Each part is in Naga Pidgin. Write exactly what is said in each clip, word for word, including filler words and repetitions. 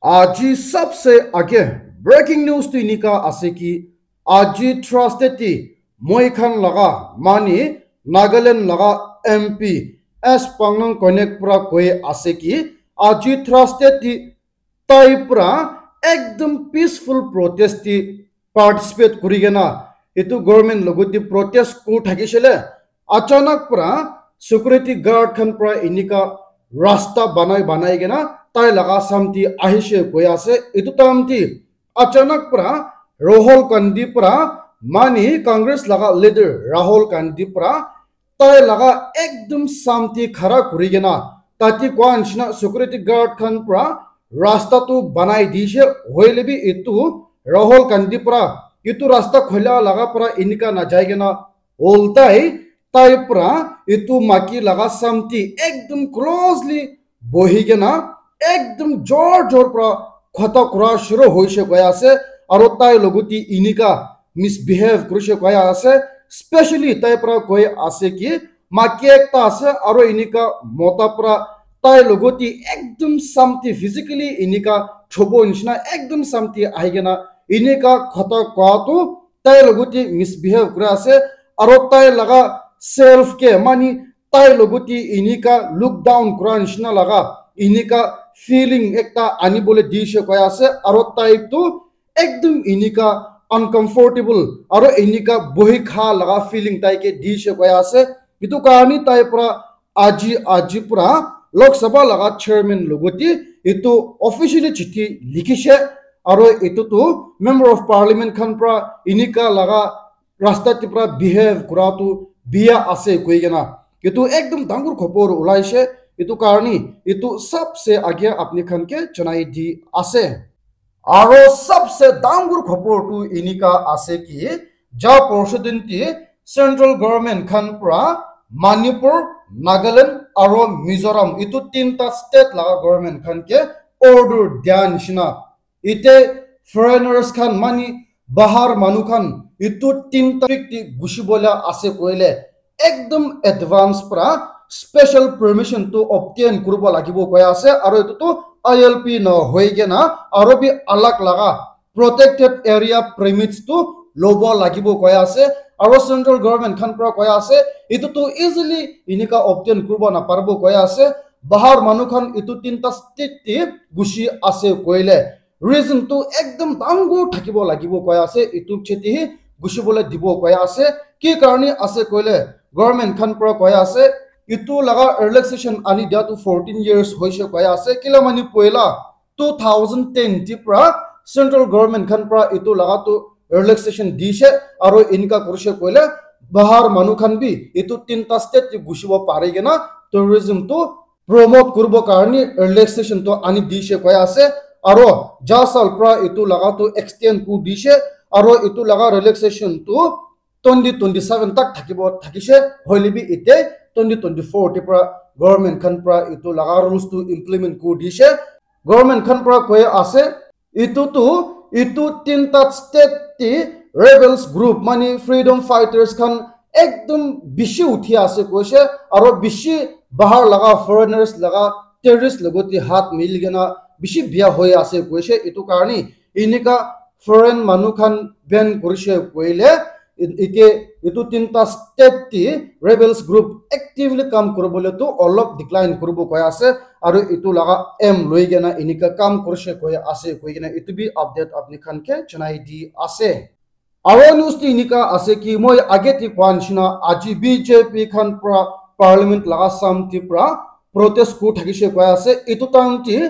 Aji sabse age breaking news tu inika ase ki, aji Thursday ti moi khan laga mani Nagaland laga M P S Pangnang Konek pra koi ase ki, aji Thursday ti tai pra ekdum peaceful protest ti participate kuri kena etu government logot te protest kuri thakisile, achanak pra security guard khan pra enika rasta banai banai kena tai laga samti ahishe koi ase. Etu time te achanak pra Rahul Gandhi pra, mani Congress laga leader Rahul Gandhi pra tai laga ekdum samti khara kuri kena tate koa nishina security guard khan pra rasta tu banai dishe, hoile bi etu Rahul Gandhi pra etu rasta khola laga pra enika na jai kena oltai tai pra etu maki laga samti ekdum closely bohi kena ekdum jor jor pra khota kura shuru hoishe koi ase, aro tai logot te enika misbehave kurishe koi ase, specially tai pra koi ase ki maki ekta ase aro enika mota pra tai logot te ekdum samti physically enika chobo nishina ekdum samti ahi kena enika khota koa tu tai logot te misbehave kura ase, aro tai laga self ke mani tai logot te enika look down kura nishina laga enika feeling ekta ani bole dishe koi ase, aro tai tu ekdum enika uncomfortable aro enika bohi kha laga feeling tai ke dishe koi ase. Etu karne tai pra aji, aji pra Lok Sabha laga chairman logot te etu officially chithi likhishe, aro etu tu member of parliament khan pra enika laga rasta te pra behave kura tu biya ase koi kena etu ekdum dangor khobor ulaishe. Etu karne etu sabse age apni khan ke janai di ase. Aro sabse dangor khobor tu enika ase ki, ja porsu din ti central government khan pra Manipur, Nagaland aro Mizoram etu tinta state laga government khan ke order dia nishina ite foreigners khan mani bahar manu khan etu tinta tarik ti gushi bola ase koile ekdum advance pra special permission tu obtain kuribo lagibo koi ase, aro etu tu I L P na hoi kena aro bi alag laga protected area permits tu lobo lagibo koi ase, aro central government khan pra koi ase etu tu easily enika obtain kuribo na paribo koi ase. Bahar manu khan etu tinta state ti gushi ase koile reason tu ekdum dangor thakibo lagibo koi ase, etu chete hi gushi bole dibo koi ase. Ki karne ase koile government khan pra koi ase etu laga relaxation ani dia tu fourteen years hoise koi ase, kila mani poila two thousand ten ti pra central government khan pra etu laga tu relaxation dishe, aro enika kurishe koile bahar manu khan bi etu tinta state ti gushibo pari kena tourism tu promote kuribo karne relaxation tu ani dishe koi ase, aro ja sal pra etu laga tu extend ku dishe, aro etu laga relaxation tu twenty twenty seven tak thakibo thakishe, hoile bi ite twenty twenty four ti pra government khan pra etu laga rules tu implement ku dishe. Government khan pra koi ase etu tu etu tinta state ti rebels group mani freedom fighters khan ekdum bishi uthi ase koise, aro bishi bahar laga foreigners laga terrorist logot ti hat mili kena bishi biya hoi ase koise. Etu karne enika foreign manu khan ban kurishe koile ite etu tinta state ti rebels group actively kam kuribole tu olop decline kuribo koi ase, aro etu laga aim loi kena enika kam kurishe koi ase koi kena etu bi update apni khan ke janai di ase. Aro news ti enika ase ki moi age ti koa nishina aji B J P khan pra parliament laga samti pra protest ku thakishe koi ase, etu time ti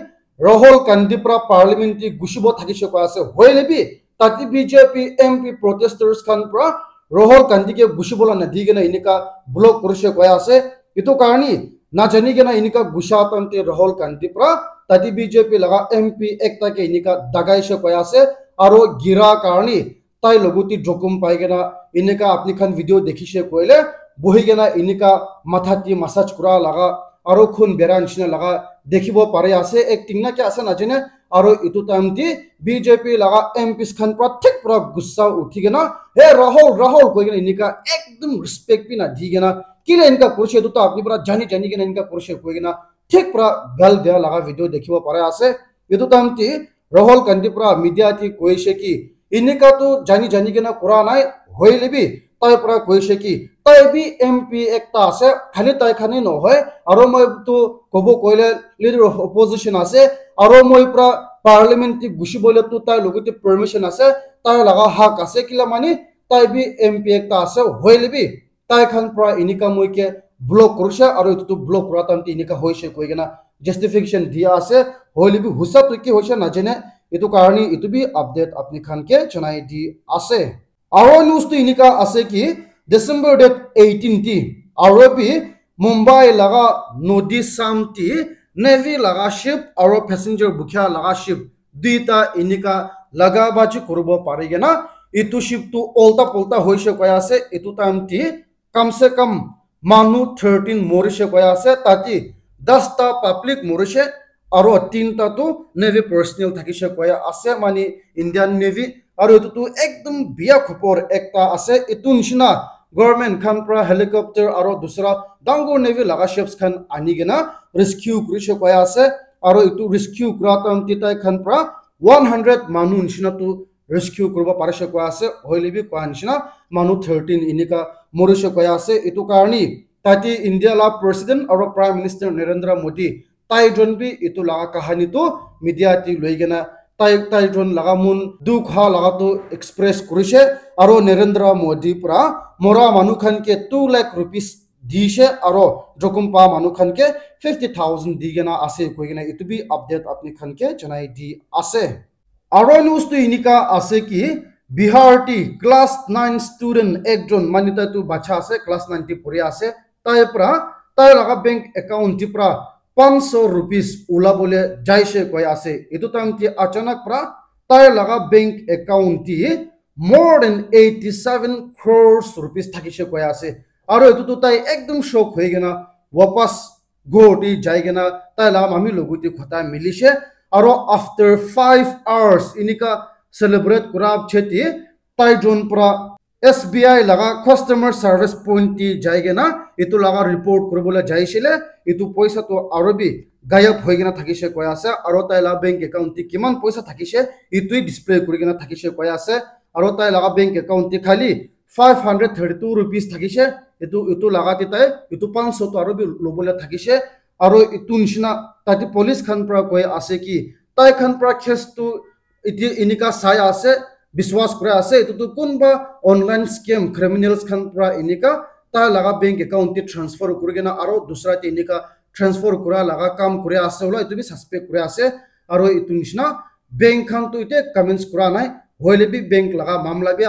Rahul Gandhi pra parliament ti gushibo thakishe koi ase, hoile bi tate B J P M P protesters khan pra Rahul Gandhi ke gushibo la nadi kena enika block kurishe koi ase. Etu karne najani kena enika gusha time te Rahul Gandhi pra tate B J P laga M P ekta ke enika dagaishe koi ase, aro gira karne tai logot te jokhom pai kena enika apni khan video dekhishe koile bohi kena enika matha te massage kura laga aro khun bera nishina laga dekhibo pari ase, acting na kya ase najane. Aro etu time te B J P laga M Ps khan pra thik pra gussa uthi kena, "Hey Rahul, Rahul," koi kena enika ekdum respect bi na di kena, "Kile enika kurishe, etu to apni pra jani jani kena enika kurishe," koi kena thik pra gal dia laga video dekhibo pari ase. Etu time te Rahul Gandhi pra media te koise ki, enika tu jani jani kena kura nai, hoile bi tai pra koise ki, tai bi M P ekta ase, khali tai khan he nohoi, aro moi tu kobo koile leader of opposition ase, aro moi pra parliament te gushi bole tu tai logote permission ase, tai laga hak ase, kila mani tai bi M P ekta ase, hoile bi tai khan pra enika moi ke block kurishe, aro etu tu block kura time te enika hoishe koi kena justification dia ase, hoile bi husa tu ki hoishe najane, etu karne etu bi update apni khan ke janai di ase. Aro news tu enika ase ki December date eighteen ti aro bi Mumbai laga nodi sam ti Navy laga ship aro passenger bukya laga ship duita enika laga baji kuribo pari kena etu ship tu olta polta hoishe koi ase. Etu time ti kam se kam manu thirteen morishe koi ase, tate dasta public morishe, aro tinta tu Navy personnel thakishe koi ase, mani Indian Navy, aro etu tu ekdom biya khopor ekta ase. Etu nishina government khan pra helicopter aro dusra dangor Navy laga ships khan ani kena rescue kurishe koi ase, aro etu rescue kura time te tai khan pra one hundred manu nishina tu rescue kuribo parishe koi ase, hoile bi koi nishina manu thirteen enika morishe koi ase. Etu karne tate India la President aro Prime Minister Narendra Modi tai jon bi etu laga kahani tu media te loi kena tai, tai jon laga mon dukh ha laga tu express kurishe, aro Narendra Modi pra mora manu khan ke two lakh rupees dishe, aro jokhom pa manu khan ke fifty thousand di kena ase koi kena etu bi update apni khan ke janai di ase. Aro news tu enika ase ki Bihar ti class nine student ekjon mani tai tu bacha ase, class nine ti puri ase, tai pra tai laga bank account ti pra panch so rupees ula bole jaise koi ase. Etu time ti achanak pra tai laga bank account ti more than eighty seven crores rupees thakishe koi ase. Aro etu tu tai ekdom shock hoi kena wapas ghor te jai kena tai la mami logote khota milishe, aro after five hours enika celebrate kura piche te tai jon pra S B I laga customer service point te jai kena etu laga report kuribole jaisile, etu poisa tu aro bi gayab hoi kena thakishe koi ase, aro tai la bank account te kiman poisa thakishe etu display kuri kena thakishe koi ase, aro tai laga bank account te khali five hundred thirty two rupees thakishe, etu, etu laga te tai etu panch so tu aro bi lobole thakishe. Aro etu nishina tate police khan pra koi ase ki tai khan pra case tu eti enika sai ase, biswas kura ase, etu tu kunba online scam criminals khan pra enika tai laga bank account te transfer kuri kena aro dusra te enika transfer kura laga kam kuri ase hola etu bi suspect kuri ase. Aro etu nishina bank khan tu ite comments kura nai, hoile bi bank laga mamla bi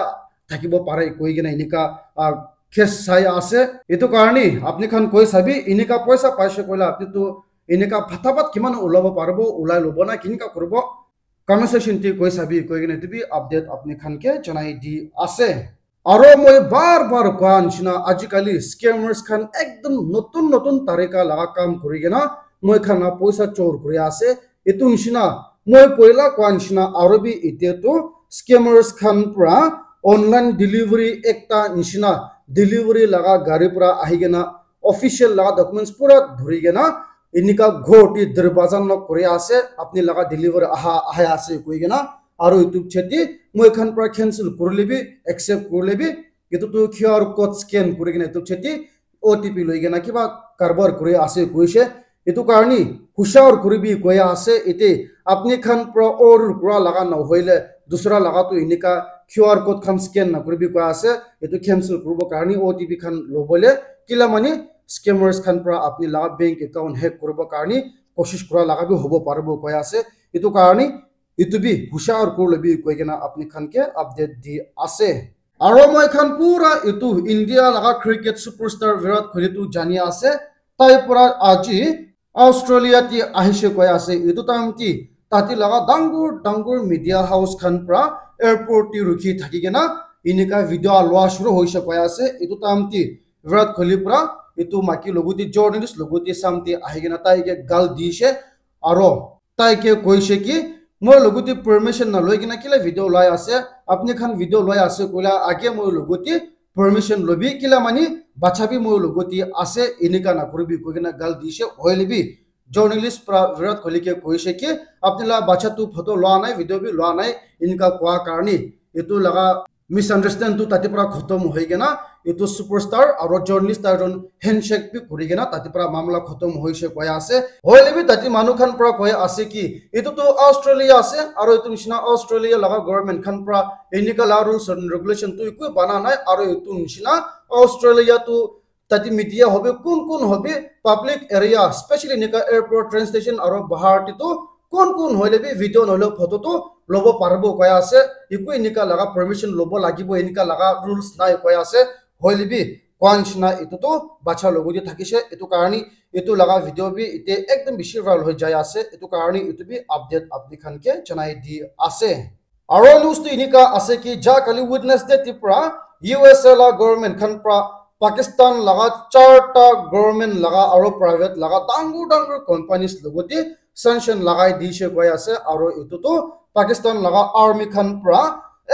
thakibo pare koi kena enika, ah, case sai ase. Etu karne apni khan koi sabi, enika poisa paise koile apni tu enika phatapat kiman ulabo paribo, ulai lobo na kinika kuribo, comment section te koi sabi koi kena etu bi update apni khan ke janai di ase. Aro moi bar bar koa nishina ajikali scammers khan ekdom notun notun tarika laga kam kuri kena moi khan la poisa chor kuri ase. Etu nishina moi poila koa nishina aro bi etiya tu scammers khan pra online delivery ekta nishina delivery laga gari pra ahi kena official laga documents pura dhuri kena enika ghor te darwaza knock kuri ase, apni laga delivery aha, aha ase koi kena, aro etu cheti moi khan pra cancel kurile bi, accept kurile bi, etu tu Q R code scan kuri kena etu cheti O T P loi kena kiba karbar kuri ase koishe. Etu karni hushar kuribi koi ase, ete apni khan pra order kura laga na hoile dusra laga tu enika Q R code khan scan na kuribi koi ase. Etu cancel kuribo karni O T P khan lobole kila mani scammers khan pra apni laga bank account hack kuribo karni koshish kura laga bi hobo paribo koi ase. Etu karni etu bi hushar kuri lobi koi kena apni khan ke update di ase. Aro moi khan pura etu India laga cricket superstar Virat Kohli tu jani ase. Tai pura aji Australia ti ahishe koi ase. Etu time ti tati laga dangur dangur media house khan pra airport ti rukhi thaki kena enika video loa shuru hoishe koi ase. Etu time ti Virat Kohli pra etu maki logote journalist logote samte ahi kena tai ke gal dishe. Aro tai ke koishe ki, "Moi logote permission na loi kena kila video loi ase, apni khan video loi ase koila age moi logote permission lobi, kila mani bacha bi moi logote ase, enika na kuribi," koi kena gal dishe. Hoile bi journalist pra Virat Kohli ke koise ki apni la bacha tu photo loa nai, video bi loa nai, inka koa karni etu laga misunderstand tu tate pra khotom hoi kena etu superstar aro journalist tai jon handshake bi kuri kena tate pra mamla khotom hoise koi ase. Hoile bi tate manu khan pra koi ase ki etu tu Australia ase aro etu nishina Australia laga government khan pra enika la rules and regulation tu eku bana nai aro etu nishina Australia tu tate media hobi kun kun hobi public area specially enika airport train station aro bahar te tu kun kun hoile bi video nohole photo tu lobo paribo koi ase. Eku enika laga permission lobo lagibo enika laga rules nai koi ase. Hoile bi koa nishina etu tu bacha logo te thakise etu karni etu laga video bi ite ekdom bishi viral hoi jai ase etu karni etu bi update apni khan ke janai di ase. Aro news tu enika ase ki ja kali Wednesday te pra U S A la government khan pra Pakistan laga charta government laga aro private laga dangur dangur companies logote sanction lagai dishe koi ase aro etu tu Pakistan laga army khan pra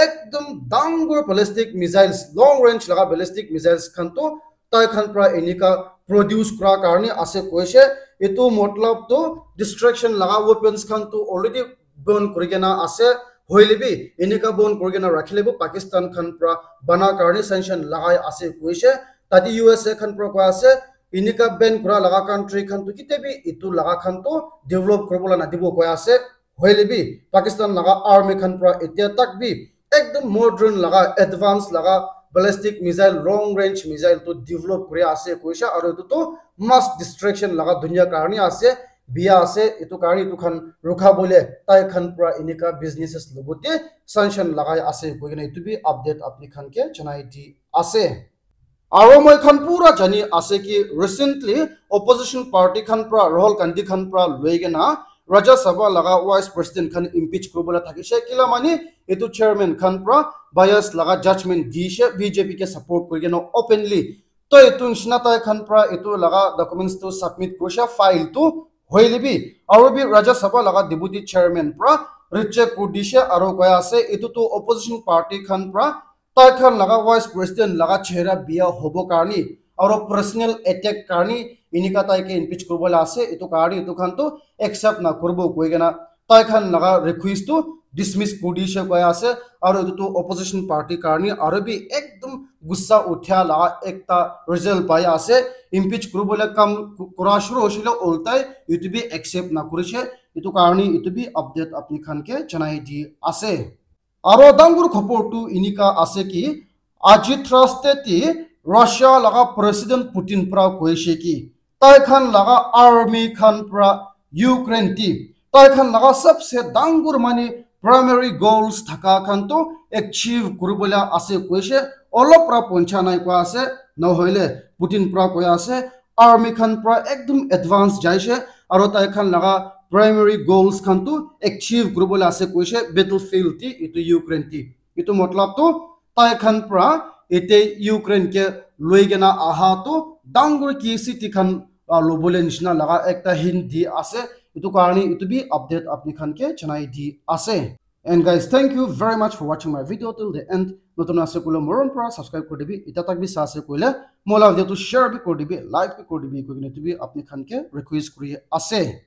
ekdom dangur ballistic missiles long range laga ballistic missiles khan tu tai khan pra enika produce kura karni ase koise. Etu matlab tu destruction laga weapons khan tu already ban kuri kena ase. Hoile bi enika ban kuri kena rakhile bi Pakistan khan pra bana karni sanction lagai ase koise. Tate U S A khan pra koi ase enika ban kura laga country khan tu kite bi etu laga khan tu develop kuribo la nadibo koi ase. Hoile bi Pakistan laga army khan pra etia tak bi ekdom modern laga advance laga ballistic missile long range missile tu develop kuri ase koise aro etu tu mass destruction laga dunia karni ase. Bia ase etu karni etu khan rukha bole tai khan pra enika businesses logote sanction lagai ase koi kena etu bi update apni khan ke janai di ase. Aro moi khan pura jani ase ki recently opposition party khan pra Rahul Gandhi khan pra loi kena Rajya Sabha laga vice president khan impeach kuribole thakise kila mani etu chairman khan pra bias laga judgment dishe B J P ke support kuri kena openly. To etu nishina tai khan pra etu laga documents tu submit kurise file tu hoile bi aro bi Rajya Sabha laga deputy chairman pra reject kuri dishe aro koi ase etu tu opposition party khan pra tai khan laga vice president laga chehra bia hobo karni aro personal attack karni enika tai ke impeach kuribo la ase etu karni etu khan tu accept na kuribo koi kena tai khan laga request tu dismiss kuri dishe koi ase aro etu tu opposition party karni aro bi ekdom gussa uthia laga ekta result pai ase. Impeach kuribole kam ku- kura shuru hoisile ultai etu bi accept na kurise etu karni etu bi update apni khan ke janai di ase. Aro dangur khobor tu enika ase ki aji Thursday te Russia laga president Putin pra koise ki tai khan laga army khan pra Ukraine te tai khan laga sabse dangur mani primary goals thaka khan tu achieve kuribole ase koise. Olop pra poncha nai koi ase nohoile Putin pra koi ase army khan pra ekdom advance jaise aro tai khan laga primary goals khan tu achieve kuribole ase koise battlefield te etu Ukraine te. Etu matlab tu tai khan pra ete Ukraine ke loi kena aha tu dangur ki city khan ah, lobole nishina laga ekta hint di ase. Etu karni etu bi update apni khan ke janai di ase. And guys, thank you very much for watching my video till the end. Notun ase koile morom pra subscribe kuri dibi. Ita tak bi sa ase koile mola video tu share bi kuri dibi, like bi kuri dibi koi kena etu bi apni khan ke request kuri ase.